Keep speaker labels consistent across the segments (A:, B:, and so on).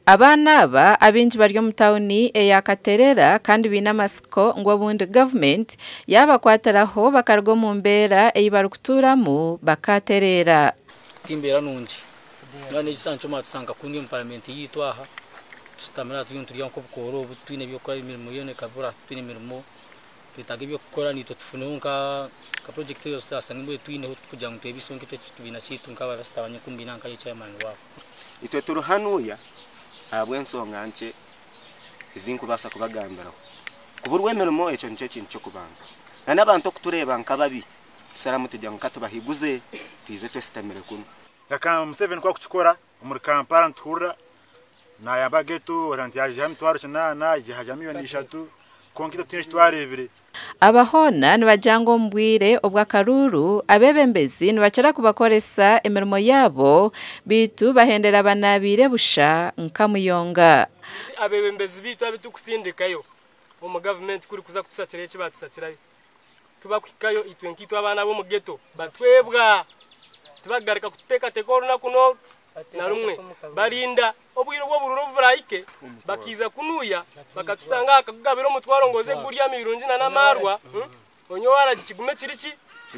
A: Abaana aba abaingi bari omu tauni eya Katerera kandi baine amatsiko ngu obundi gavumenti yabakwatiraho bakaruga omu mbeera ei barikutuuramu bakatereera.
B: Ti mbeera nungi. Mbwenu ekishushani ky'omwana tusanga kundi omu paramenti yaitu aha tushutamire aha turiyo niturya nk'obukoora obu titwine by'okukora emirimo yoona ekabura titwine mirimo twetaaga eby'okukora naitwe tufuneho nka nka purojekiti eyo turabaasa mbwenu twineho kugira ngu twebeiseho nk'itwe ekibiina kyaitu nk'abarasta abanyakumbiina nka chairman waabo.
C: Itwe turi hanuya ahabw'ensonga nkye ezi nkubaasa kubagambiraho. Kuburwa emirimo ekyo nikyo kintu ky'okubanza. Na n'abantu okutureeba nk'ababi tusharamu tugira ngu katubahiguze twije twesitamire kunu.
D: Nka Museveni ku arikukikora omuri Kampala nituhurira nayamba ghetto oreba nti yagiha 800,000 yagiha 3 million kwonka itwe tihaine eki twareebire.
A: Aba hoona nibagira ngu omu bwire obw'akaruuru abeebembezi nibakira kubakoresa emirimo yaabo beitu bahendera banaabiire busha nka muyonga.
E: Abebembezi bitu abitukusindikayo omu gavumenti kuri kuza kutusakirayo eki batusakirayo tubakuhikayo itwe nk'itwe abaana b'omu ghetto batwebwa tibagaruka kututeekateeka orunaku no na rumwe barinda obwire bw'obururu obu burahike bakiiza kunuya bakatusanga akakugabira omutwaro ngoze gurya mirungi na n'amarwa onye kigume kiri ki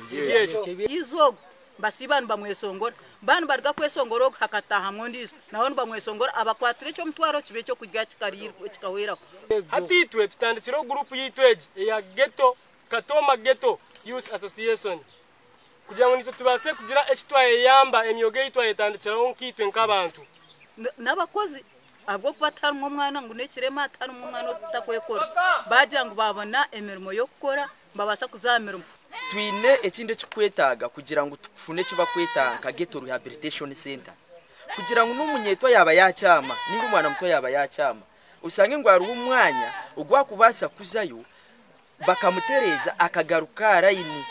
E: kiri ekyo.
F: Izoogo basiiba nibamwesongora banu baruga kwesongora ogu hakatahamu ondiijo nawe nibamwesongora abakwatire eky'omutwaro kibe ekyokurya kikahweraho.
E: Hati itwe tutandikireho gurupu yitu egi eya Ghetto Katooma Ghetto Youth Association kugira ngu nitwe tubaase kugira eki twayeyamba emyoga ei twayetandikiraho nk'itwe nk'abantu.
F: N'abakozi ahabw'okuba tiharimu omwana ngu n'ekirema tiharimu omwana orikutakwekora bagira ngu babona emirimo y'okukora nibabaasa kuza aha mirimo.
G: Twine ekindi ekikukwetaaga kugira ngu tufune ekibakweta nka ghetto rehabilitation center kugira ngu n'omunyeeto yaaba yakyama ninga omwana muto yaaba yakyama osange ngu hariho omwanya ogwakubaasa kuzayo bakamutereeza akagaruka aha layini.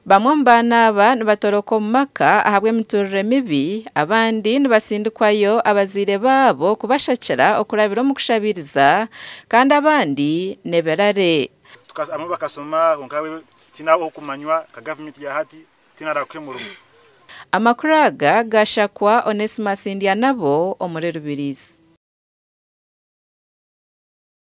A: Bamwe omu baana aba nibatoroka omu maka ahabw'emiturire mibi abandi nibasindikwayo abazaire baabo kubashakira okurabira omu kushabiriza kandi abandi n'ebirare.
D: Abamwe bakasoma kwonka we tihaine okumanywa nka gavumenti ya hati tihaine arakuha emurimo.
A: Amakuru aga gashakwa Onesimus Ndyanabo omuri Rubirizi.